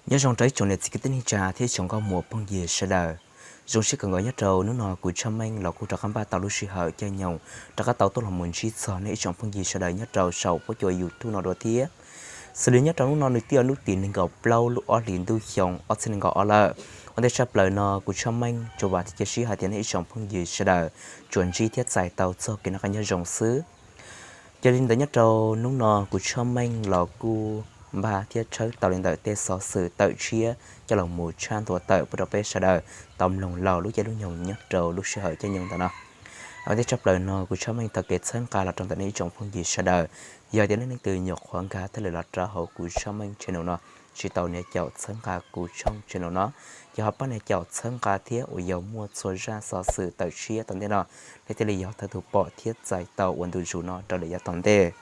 Nyob zoo rau ib tsoom niam txiv kwv tij neej tsa thiab ib tsoom nkauj muam phooj ywg sawv daws. Zoo siab kawg nkaus nyob rau hnub no kuv Tshaj Meej los kuj rov qab npaj tau lub sij hawm caij nyoog rov qab tau tuaj los mus ntsib txog nej ib tsoom phooj ywg sawv daws nyob rau saum huab cua YouTube no dua thiab. Xws li nyob rau hnub no nws twb yog hnub tim nees nkaum plaub lub ob hlis ntuj xyoo ob txhiab nees nkaum ob lawm. Ua ntej tshaj plaws no kuv Tshaj Meej tsuas vam thiab cia siab hais tias nej ib tsoom phooj ywg sawv daws tsuas ntsib thiab txais tau txoj kev noj qab nyob zoo xwb. Yog li ntawd nyob rau hnub no kuv Tshaj Meej los kuj npaj thiab tshawb tau li ntawm tej xov xwm tawm tshiab coj los mus tshaj ntua tawm pub rau peb sawv daws tau mloog laus lub caij lub nyoog nyob rau lub sij hawm caij nyoog ntawm no. Ua ntej tshaj plaws no kuv Tshaj Meej taug kev txhawb nqa los rau ntawm nej ib tsoom phooj ywg sawv daws. Yog tias nej leej twg nyuam qhuav nkag thiab lwm los rau hauv kuv Tshaj Meej channel no, tsis tau nias caum txhawb nqa kuv channel no, ces ho pab nias caum txhawb nqa thiab uas yog muaj txhua zaj xov xwm tawm tshiab tom ntej no nej thiaj li yog thawj tug pom thiab txais tau ua ntu zus no rau lawm yav tom ntej.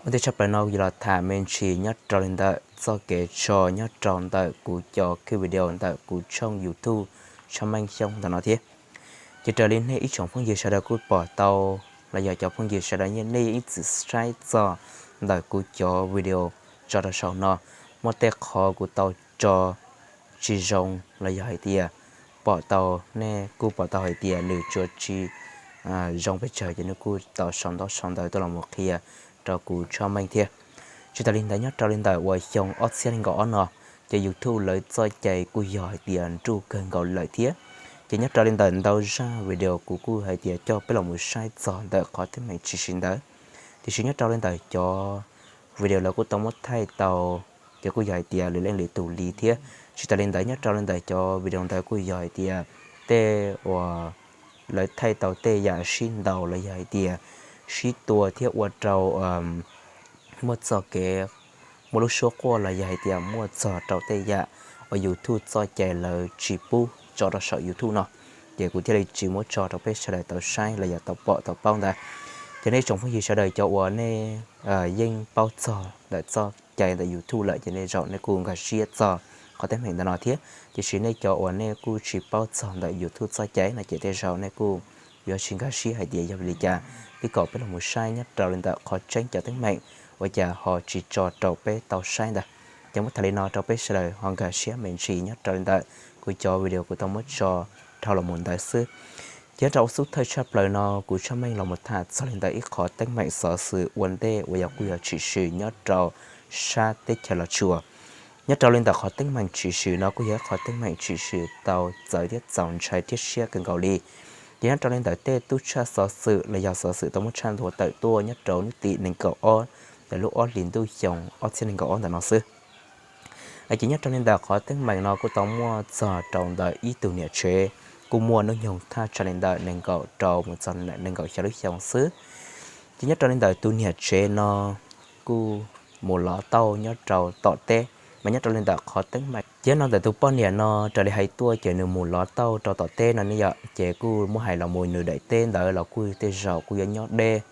Ua ntej tshaj plaws no kuv yuav los tham me ntsis nyob rau li ntawm txoj kev tso nyob rau ntawm kuv cov video ntawm kuv channel YouTube Tshaj Meej Xyooj ntawm no thiab. Ces raws li nej ib tsoom phooj ywg sawv daws kuj pom tau, los yog cov phooj ywg sawv daws nej yeej ib txwm saib txog ntawm kuv cov video tso rau saum no, muaj tej qhov kuv tau tso tsis zoo los yog hais tias pom tau, nej kuj pom tau hais tias nws tsuas tsis zoo pes tsawg ces nej kuj tau sau ntaub sau ntawv tuaj los mus qhia rau kuv Tshaj Meej thiab. Tsis tas li ntawd nyob rau li ntawm uas xyoo ob txhiab nees nkaum ob no, ces YouTube lawv txoj cai kuj yog hais tias nruj kawg nkaus lawm thiab. Ces nyob rau li ntawm ntau zaj video kuv kuj hais tias coj peb los mus saib txog ntawm qhov teeb meem tshwm sim ntawd. Tiam sis nyob rau li ntawm cov video lawv kuj tau muab thaij tau, ces kuj yog hais tias lwm leej lwm tus li thiab. Tsis tas li ntawd nyob rau li ntawm cov video ntawd kuj yog hais tias tej uas lawv thaij tau tej yam sib ntaus los yog hais tias sib tua thiab ua rau muaj txoj kev, muaj lub suab quaj los yog hais tias muaj txog rau tej yam uas YouTube txoj cai lawv tsis pub tso rau saum YouTube no, ces kuv thiaj li tsis muab tso rau peb sawv daws tau saib los yog tau pom tau paub ntawd. Ces nej tsoom phooj ywg sawv daws cov uas nej yeej paub txog ntawm txoj cai ntawm YouTube lawm ces nej zaum nej kuj nkag siab txog qhov teeb meem ntawm no thiab. Tiam sis nej cov uas nej kuj tsis paub txog ntawm YouTube txoj cai no ces tej zaum nej kuj yuav tsis nkag siab hais tias yog vim li cas. Twb kom peb los mus saib nyob rau li ntawm qhov tseeb cov teeb meem ua cas ho tsis tso rau peb tau saib ntawd. Ces muab tham li no rau peb sawv daws ho nkag siab me ntsis nyob rau li ntawm kuv cov video kuv tau muab tso dhau los mus ntawd xwb. Ces nyob rau ua xub thawj tshaj plaws no kuv Tshaj Meej los mus tham txog li ntawm ib qhov teeb meem xov xwm ua ntej uas yog kuj yog tshwm sim nyob rau sab teb chaws Los Tsuas. Nyob rau li ntawm qhov teeb meem tshwm sim no kuj yog ib qhov teeb meem tshwm sim tau txawv thiab txaus ntshai thiab siab kawg nkaus li. Ces nyob rau li ntawm tej tub tshaj xov xwm los yog xov xwm tau muab tshaj ntua tawm tuaj nyob rau hnub tim nees nkaum ob ntawm lub ob hlis ntuj xyoo ob txhiab nees nkaum ob ntawm no xwb. Ces nyob rau li ntawm qhov teeb meem no kuj tau muaj txog rau ntawm ib tug niam tsev kuj muaj hnub nyoog thaj tsam li ntawm nees nkaum rau mus txog nees nkaum xya lub xyoo xwb. Ces nyob rau li ntawm tus niam tsev no kuj mus lov tauj nyob rau tom teb, mas nyob rau li ntawm qhov teeb meem ces no ntawm tus poj niam no raws li hais tuaj ces nws mus lov tauj rau tom teb no ne yom, ces kuj muab hais los mus nws daim teb ntawd los kuj tej zaum kuj yuav nyob deb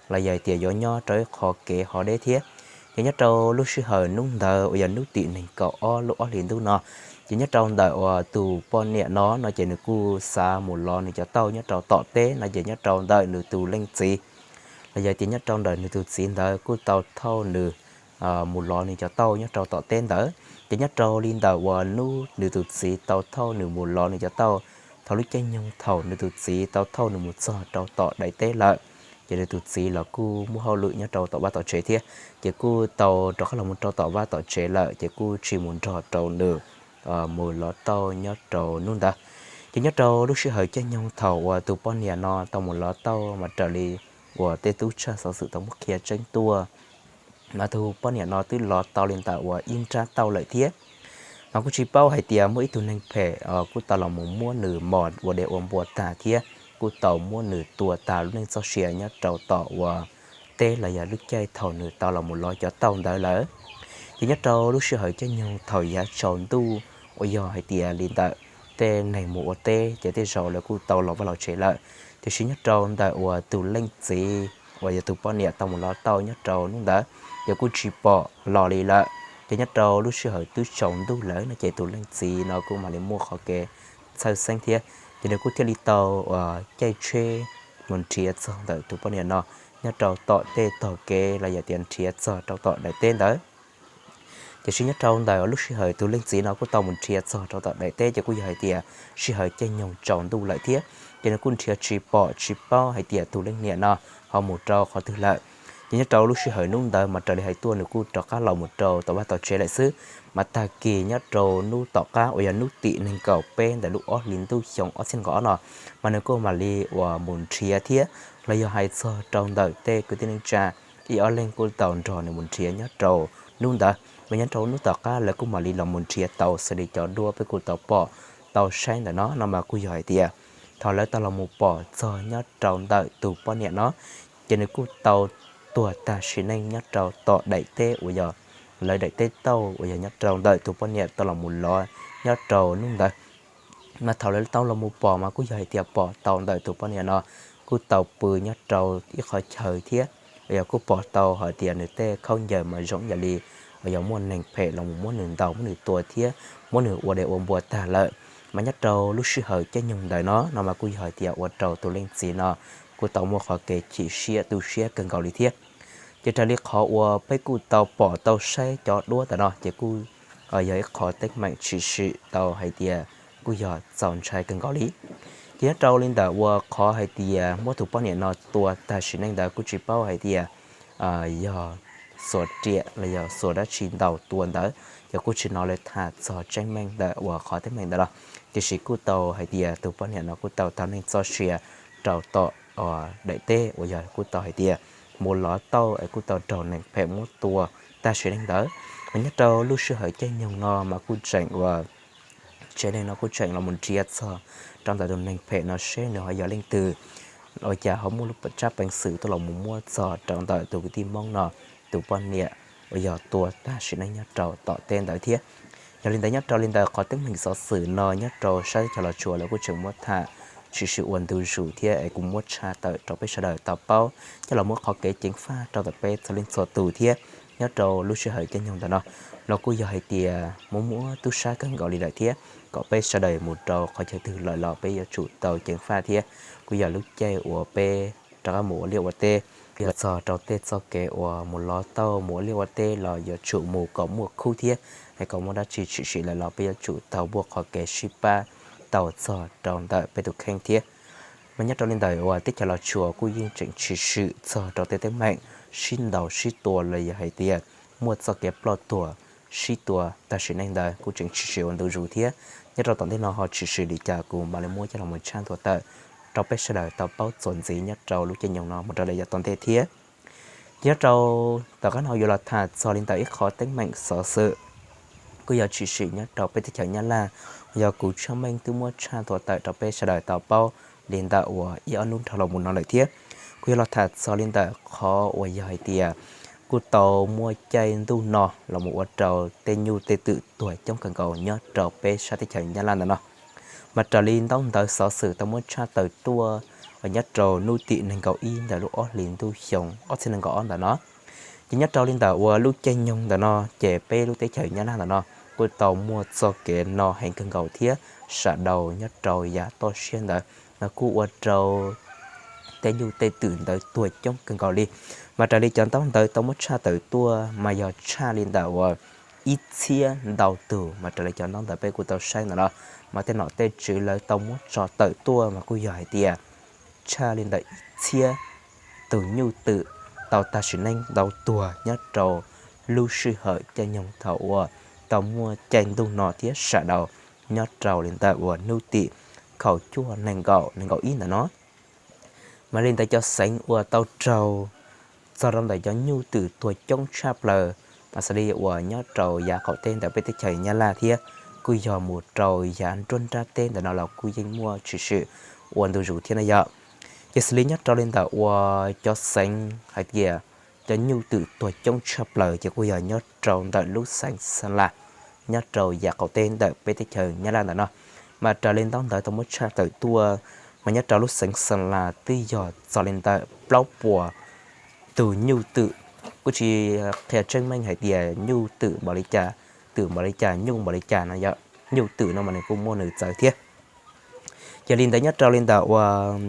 los yog hais tias yuav nyob rau ib qho kev ho deb thiab. Ces nyob rau lub sij hawm hnub ntawd uas yog hnub tim nees nkaum ob lub ob hlis ntuj no, ces nyob rau ntawm uas tus poj niam no no ces nws kuj xav mus lov nws cov tauj nyob rau tom teb no ces nyob rau ntawm nws tus leej txiv los yog hais tias nyob rau ntawm nws tus txiv ntawd kuj tau thauj nws mus lov nws cov tauj nyob rau tom teb ntawd. Ces nyob rau li ntawm uas hnub nws tus txiv tau thauj nws mus lov nws cov tauj, thaum lub caij nyoog thaum nws tus txiv tau thauj nws mus txog rau tom daim teb lawm, ces nws tus txiv los kuj muaj hauj lwm nyob rau tom vaj tom tsev thiab, ces kuj tau rov qab los mus rau tom vaj tom tsev lawm ces kuj tsis mus nrog rau nws mus lov tauj nyob rau hnub ntawd. Ces nyob rau lub sij hawm caij nyoog thaum uas tus poj niam no tau mus lov tauj mas raws li uas tej tub tshaj xov xwm tau muab qhia tseeb tuaj, mas tus poj niam no twb lov tau li ntawm uas ib nrab tauj lawm thiab. Mas kuj tsis paub hais tias muaj ib tug neeg phem kuj tau los mus muab nws mos ua dev ua npua tag thiab kuj tau muab nws tua tag lub neej txoj sia nyob rau tom uas teb los yog lub caij thaum nws tau los mus lov cov tauj ntawd lawm. Ces nyob rau lub sij hawm caij nyoog thaum yav tsaus ntuj uas yog hais tias li ntawm tej neeg mus ua teb ces tej zaum lawv kuj tau los vaj los tsev lawm, tiam sis nyob rau ntawm uas tus leej txiv uas yog tus poj niam tau mus lov tauj nyob rau hnub ntawd ces kuj tsis pom los li lawm. Ces nyob rau lub sij hawm twb tsaus ntuj lawm no ces tus leej txiv no kuj mam li muaj qhov kev txhawj xeeb thiab, ces nws kuj thiaj li tau caij tsheb mus nrhiav txog ntawm tus poj niam no nyob rau tom tej tog kev los yog tias nrhiav txog rau tom daim teb ntawd. Tiam sis nyob rau ntawm lub sij hawm tus leej txiv no kuj tau mus nrhiav txog rau tom daim teb ces kuj yog hais tias sij hawm caij nyoog tsaus ntuj lawm thiab, ces nws kuj nrhiav tsis pom tsis paub hais tias tus leej niam no ho mus rau qhov twg lawm. Ces nyob rau lub sij hawm hnub ntawd mas raws li hais tuaj nws kuj rov qab los mus rau tom vaj tom tsev lawm xwb. Mas tag kis nyob rau hnub tom qab uas yog hnub tim nees nkaum peb ntawm lub ob hlis ntuj xyoo ob txhiab nees nkaum ob no, mas nws kuj mam li uas mus nrhiav thiab los yog hais txog rau ntawm tej kwv tij neej tsa ib ob leeg kuj tau nrog nws mus nrhiav nyob rau hnub ntawd. Mas nyob rau hnub tom qab lawv kuj mam li los mus nrhiav tau xws li cov duab peb kuj tau pom tau saib ntawm no no mas kuj yog hais tias thaum lawv tau los mus pom txog nyob rau ntawm tus poj niam no, ces nws kuj tau tuag tag sim neej nyob rau tom daim teb uas yog lawv daim teb tauj uas yog nyob rau ntawm tus poj niam tau los mus lov nyob rau hnub ntawd. Mas thaum lawv tau los mus pom mas kuj yog hais tias pom tau ntawm tus poj niam no kuj tau pw nyob rau ib qhov chaw thiab, uas yog kuj pom tau hais tias nws tej khaub ncaws mas zoo yam li uas yog muaj neeg phem los mus muab nws ntaus muab nws tua thiab muab nws ua dev ua npua tag lawm. Mas nyob rau lub sij hawm caij nyoog ntawd no no mas kuj yog hais tias ua rau tus leej txiv no kuj tau muaj qhov kev chim siab tu siab kawg nkaus li thiab. Ces raws li qhov uas peb kuj tau pom tau saib cov duab ntawm no ces kuj yog ib qhov teeb meem tshwm sim tau hais tias kuj yog txaus ntshai kawg nkaus li. Ces nyob rau li ntawm uas qhov hais tias muab tus poj niam no tua tag sim neej ntawd kuj tsis paub hais tias yog xuas riam los yog xuas dab tsi ntaus tua ntawd, ces kuj tsis hnov lawv tham txog tseeb meej ntawm uas qhov teeb meem ntawd los. Tiam sis kuj tau hais tias tus poj niam no kuj tau tag neej txoj sia rau tom daim teb uas yog kuj tau hais tias mus lov tauj es kuj tau raug neeg phem muab tua tag sim neej ntawd. Mas nyob rau lub sij hawm caij nyoog no mas kuj tseem uas tsev neeg no kuj tseem los mus nrhiav txog rau ntawm tus neeg phem no seb nws ho yog leej twg, ua cas ho muaj lub tsab peev xwm tuaj los mus muab txog rau ntawm tus kwv tij Hmoob no tus poj niam uas yog tua tag sim neej nyob rau tom teb ntawd thiab. Yog li ntawd nyob rau li ntawm qhov teeb meem xov xwm no nyob rau sab teb chaws Los Tsuas lawv kuj tseem muab tham tshwm sim ua ntu zus thiab es kuj muab tshaj tawm rau peb sawv daws tau paub coj los muab qhov kev ceev faj rau ntawm peb txhua leej txhua tus thiab. Nyob rau lub sij hawm caij nyoog ntawm no los kuj yog hais tias muaj muaj tub sab kawg nkaus li lawm thiab kom peb sawv daws mus rau qhov chaw twg lawm los peb yuav tsum tau ceev faj thiab. Kuj yog lub caij uas peb rov qab mus ua liaj ua teb, yog txog rau tej txoj kev uas mus lov tauj mus ua liaj ua teb los yuav tsum mus kom muaj khub thiab, es kom muaj dab tsi tshwm sim lawm los peb yuav tsum tau muaj qhov kev sib pab tau txog rau ntawm peb tus kheej thiab. Mas nyob rau li ntawm uas teb chaws Los Tsuas kuj yeej tseem tshwm sim txog rau tej teeb meem sib ntaus sib tua los yog hais tias muaj txoj kev ploj tuag sib tua tag sim neej ntawd kuj tseem tshwm sim ua ntu zus thiab. Nyob rau tom ntej no ho tshwm sim li cas kuv mam li muab coj los tshaj ntua tawm rau peb sawv daws tau paub txuas ntxiv nyob rau lub caij nyoog no mus rau lawm yav tom ntej thiab. Ces nyob rau tom qab no yuav los tham txog li ntawm ib qhov teeb meem xov xwm kuj yog tshwm sim nyob rau peb teb chaws Nyab Laj, yog kuv Tshaj Meej twb muab tshaj ntua tawm rau peb sawv daws tau paub li ntawm uas ib ob hnub dhau los mus no lawm thiab. Kuj yog los tham txog li ntawm qhov uas yog hais tias kuj tau muaj caij ntuj no los mus ua rau tej nyuj tej twm tuag coob kawg nkaus nyob rau peb sab teb chaws Nyab Laj ntawm no. Mas raws li ntaub ntawv xov xwm tau muab tshaj tawm tuaj uas nyob rau hnub tim nees nkaum ib ntawm lub ob hlis ntuj xyoo ob txhiab nees nkaum ob ntawm no, ces nyob rau li ntawm uas lub caij nyoog ntawm no ces peb lub teb chaws Nyab Laj ntawm no kuj tau muaj txoj kev no heev kawg nkaus thiab sawv daws nyob rau yav toj siab ntawd mas kuj ua rau tej nyuj tej twm ntawd tuag coob kawg nkaus li. Mas raws li cov ntaub ntawv tau muab tshaj tawm tuaj mas yog tshaj li ntawm uas ib txhiab ntau tus, mas raws li cov ntaub ntawv peb kuj tau saib ntawm no, mas tej nom tej tswv lawv tau muab tso tawm tuaj mas kuj yog hais tias tshaj li ntawm ib txhiab tus nyuj twm tau tag sim neej ntau tuag nyob rau lub sij hawm caij nyoog thaum uas tau muaj caij ntuj no thiab sawv daws nyob rau li ntawm uas hnub tim kaum cuaj nees nkaum nees nkaum ib ntawm no. Mas li ntawd cov xeev uas tau raug txog rau ntawm cov nyuj twm tuag coob tshaj plaws mas xws li uas nyob rau yav qaum teb ntawm peb teb chaws Nyab Laj thiab kuj yog mus rau yav nruab nrab teb ntawm no los kuj yeej muaj tshwm sim ua ntu zus thiab na yom. Ces xws li nyob rau li ntawm uas cov xeev hais tias cov nyuj twm tuag coob tshaj plaws ces kuj yog nyob rau ntawm lub xeev Xa Las nyob rau yav qaum teb ntawm peb teb chaws Nyab Laj ntawm no. Mas raws li ntaub ntawv tau muab tshaj tawm tuaj mas nyob rau lub xeev Xa Las twb yog txog li ntawm plaub puas tus nyuj twm, kuj tsis qhia tseeb meej hais tias nyuj twm npaum li cas, twm npaum li cas, nyuj npaum li cas no yom, nyuj twm no mas nws kuj muaj nws txawv thiab. Yog li ntawd nyob rau li ntawm uas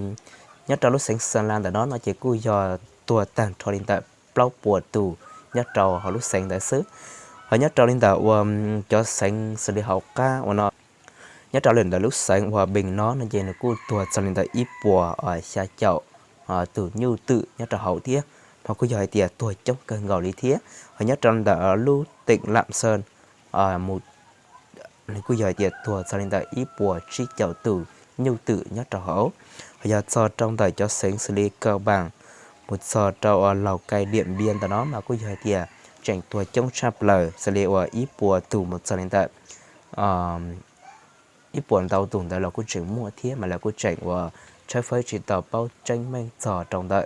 nyob rau lub xeev Xa Las ntawm no no ces kuj yog tuag tag nrho li ntawm plaub puas tus nyob rau hauv lub xeev ntawd xwb. Hos nyob rau li ntawm uas cov xeev xws li hauv qab uas no, nyob rau li ntawm lub xeev uas Pes no no ces nws kuj tuag txog li ntawm ib puas xya caum tus nyuj twm nyob rau hauv thiab, mas kuj yog hais tias tuag coob kawg nkaus li thiab. Hos nyob rau ntawm lub teem Lam Xees mus nws kuj yog hais tias tuag txog li ntawm ib puas tsib caug tus nyuj twm nyob rau hauv. Hos yog txog rau ntawm cov xeev xws li Kaus Npaas mus txog rau Laus Kais, Diam Npias ntawm no mas kuj yog hais tias tseem tuag coob tshaj plaws xws li uas ib puas tus mus txog li ntawm ib puas ntau tus ntawd los kuj tseem muaj thiab, mas lawv kuj tseem uas tshawb fawb tsis tau paub tseeb meej txog rau ntawm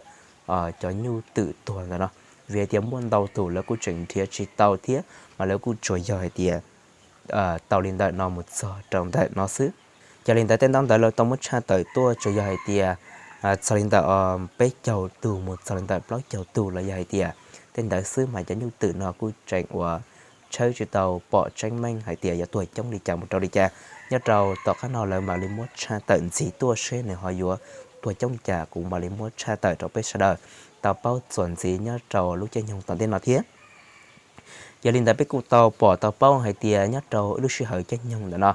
cov nyuj twm tuag ntawm no, vim hais tias muaj ntau tus lawv kuj tseem nrhiav tsis tau thiab, mas lawv kuj tsuas yog hais tias tau li ntawm no mus txog rau ntawm no xwb. Ces li ntawd tej ntaub ntawv lawv tau muab tshaj tawm tuaj tsuas yog hais tias txog li ntawm peb caug tus mus txog li ntawm plaub caug tus los yog hais tias tej ntawd xwb, mas cov nyuj twm no kuj tseem uas tshawb tsis tau pom tseeb meej hais tias yuav tuag coob li cas mus rau li cas. Nyob rau tom qab no lawv mam li muab tshaj tawm ntxiv tuaj seb nws ho yuav tuag coob li cas, kuv mam li muab tshaj tawm rau peb sawv daws tau paub txuas ntxiv nyob rau lub caij nyoog tom ntej no thiab. Yog li ntawd peb kuj tau pom tau paub hais tias nyob rau ib lub sij hawm caij nyoog ntawm no,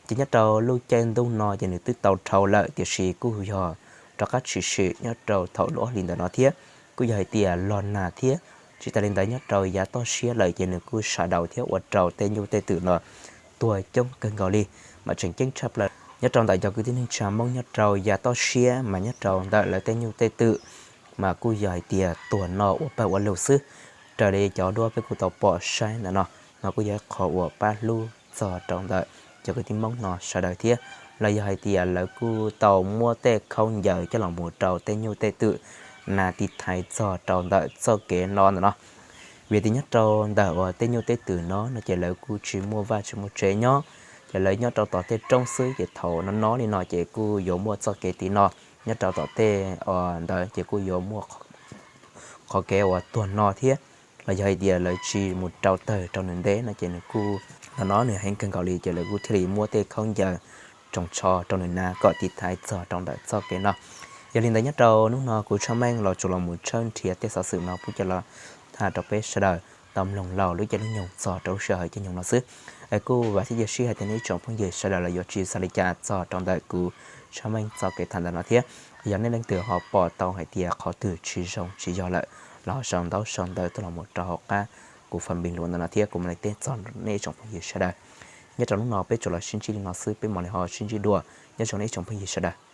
ces nyob rau lub caij ntuj no ces nws twb tau dhau lawm, tiam sis kuj yog rov qab tshwm sim nyob rau thaum lub ob hlis ntawm no thiab, kuj yog hais tias los nag thiab. Tsis tas li ntawd nyob rau yav toj siab lawm ces nws kuj sawv daus thiab ua rau tej nyuj tej twm no tuag coob kawg nkaus li, mas tseem ceeb tshaj plaws nyob rau ntawm cov kwv tij neej tsa Hmoob nyob rau yav toj siab mas nyob rau ntawm lawv tej nyuj tej twm mas kuj yog hais tias tuag no ua pawg ua lug xwb. Raws li cov duab peb kuj tau pom saib ntawm no, mas kuj yog ib qho uas pab hlub txog rau ntawm cov kwv tij Hmoob no sawv daws thiab, los yog hais tias lawv kuj tau muab tej khaub ncaws coj los mus rau tej nyuj tej twm na tiv thaiv txog rau ntawm txoj kev no ntawm no. Vim tias nyob rau ntawm uas tej nyuj tej twm no no ces lawv kuj tsis muaj vaj tsis muaj tsev nyob, ces lawv nyob rau tom tej roob xwb, ces thaum no no li no ces kuj yuav muaj txoj kev tiv no, nyob rau tom tej ntawd ces kuj yuav muaj qhov kev uas tuag no thiab, los yog hais tias lawv tsis mus rau tawg rau nws ntev no ces nws kuj no no nws heev kawg nkaus li, ces lawv kuj thiaj li muab tej khaub ncaws tsoos tsho rau nws na kom tiv thaiv txog rau ntawm txoj kev no. Yog li ntawd nyob rau hnub no kuv Tshaj Meej los tsuas los mus tshawb nrhiav tej xov xwm no pub coj los tham rau peb sawv daws tau mloog laus lub caij lub nyoog txog rau lub sij hawm caij nyoog no xwb. Es kuj vam thiab cia siab hais tias nej ib tsoom phooj ywg sawv daws los yuav tsis xav li cas txog rau ntawm kuv Tshaj Meej txoj kev tham ntawm no thiab. Yog nej leej twg ho pom tau hais tias qhov twg tsis zoo tsis yog lawm los ho sau ntaub sau ntawv tuaj los mus rau hauv qab kuv fab npis luas ntawm no thiab kuv mam li teb txog nej ib tsoom phooj ywg sawv daws. Nyob rau hnub no peb tsuas los sib ntsib li no xwb, peb mam li ho sib ntsib dua. Nyob zoo nej ib tsoom phooj ywg sawv daws.